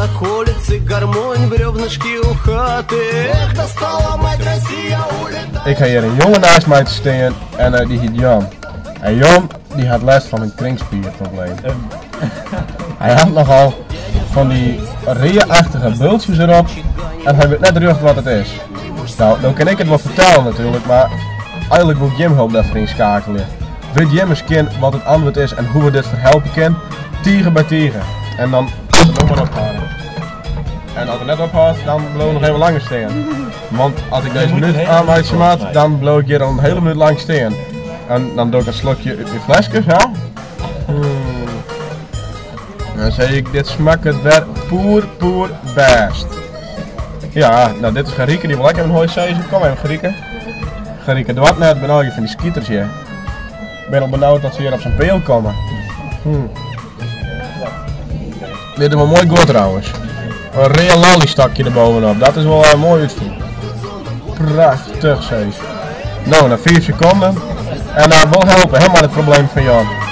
Околицы, гармонь, бревнышки у хаты. Эх, достала мать Россия, улетай. Ik ha hjir in jonge naast my te stean en dy hjit Jan. En Jan dy hat lêst fan in kringspierprobleem. Hy hat nochal fan dy readachtige bultsjes derop en hy wit net rjocht wat it is. No, no kin ik it wol fertelle natuerlik, mar eigenlik wol ik jim help dêrfoar ynskeakelje. Wit jim miskien wat it antwurd is en hoe't we dit ferhelpe kin? Tige by tige. En dan moat er no mar ophâlde. En as er net ophâldt, dan bliuw ik noch even langer stean. Want as ik dizze minút ôfmeitsje moat, dan bliuw ik hjir al in hiele minút lang stean. En dan doch ik in slokje út myn fleske, sa. Dan sei ik, dit smakket wer poer, poer bêst. Ja, no dit is Gerike, dy wol ek even hoi sizze. Kom even Gerike. Gerike doart net, bin allegear fan dy skiters hjir. Bin al benaud dat se hjir op sa'n peal komme. Hmm. Dit is wol moai guod trouwens. In rea lolly-stokje der bovenop, dat is wol uh, moai útfûn. Prachtich seis. No, na 5 sekonden. En uh, wol helpe, hè, mei it probleem fan Jan.